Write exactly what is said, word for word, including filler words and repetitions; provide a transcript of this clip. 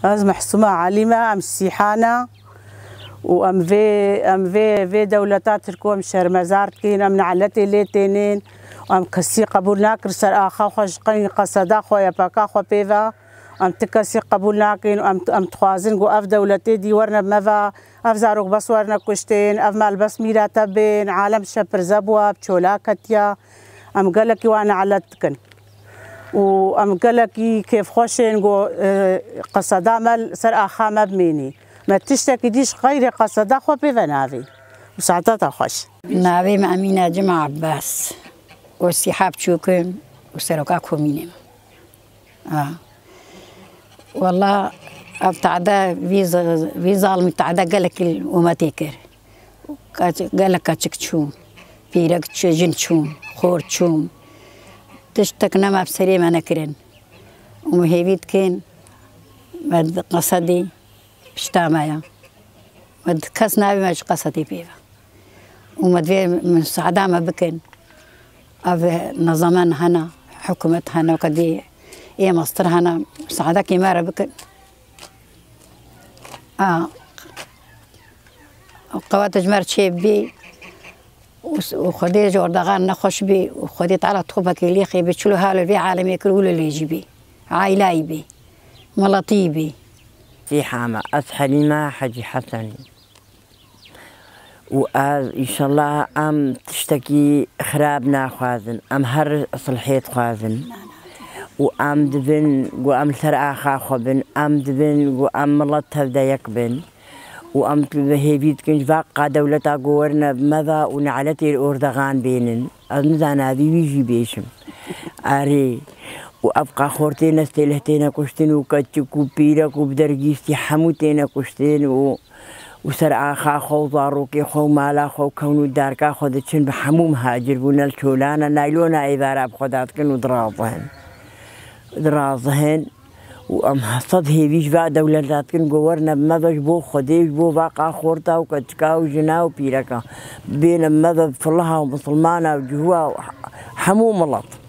Ez Mehsûma Elî me, em Sîha ne û em vê, em vê, vê dewleta Tirko em şermezar dikin, em neletê lê tênên, em kesî qebûl nakir ser axa xwe ji qey qeseda xwe, yepeka xwe pê ve. Em ti kesî qebûl nakin û em, em dixwazin ku ev dewletê dî werne bi me ve, ev zarok bes werne kuştên, ev malbes mîrete bên, alem şepirze bûye, bi çola ketiye. Em gelekî wan nelet dikin. Û em gelekî kêfxweş ên ku, e, qeseda me li ser axa me bimînî. Me tiştekî dî ji xeyrê qeseda xwe pê ve navê. Û saeta te xweş. Navê me Emîne Cima Abbas. Û Sîha biçûk im û seroka komînê me. Ha. Walla ev tade vî z-, vî zalimî tade gelekî umetê kir. Kaç-, gelek keçik çûn, pîrek çû, jin çûn, xor çûn. Tiştek nema bi serê me nekirin. Û me hêvî dikin, me di qesedî pişta me ya. Me di kes navê me ji qesedî pê ve. Û me divê misaada me bikin. Ev nizamen hene, hikûmet hene, kedî ê mestir hene, misaadekî me re bikin. A, qewete ji me re çêbî û s-, û Xwedê ji ordaxan nexweş bî û Xwedê Teala topekê lêxê bî, çilo halo vê alemê kir û li lê jî bî. Aîlayî bî. Miletî bî. Sîha me, ez Helîme Hecî Hesenî. Û ez, înşallah, em tiştekî xirab naxwazin. Em her silhê dixwazin. Û em dibin ku em li ser axa xwe bin. Em dibin ku em milet tev de yek bin. Û em hêvî dikin ji vaka dewleta ku werine bi me ve û neletê li Ordaxan bênin. Ez nizana vî wî jî bêjim. Erê. Û ev qaxortê nestê leh têne kuştin û keçik û pîrek û bi dergîstî hemû têne kuştin û û ser axa xwe û zarokê xwe û mala xwe û kewn û darka xwe diçin, bi hemû mihacir bûne, li çolana naylona êvara bi xwe dadikin û dirazihin. Dirazihin û em sed hêvî ji va dewleta dikin ku werine bi me ve ji bo Xwedê, ji bo va qaxorta û keçika û jina û pîreka. Bêne bi me ve bi filiha û misilmana û cihuwa û hemû milet.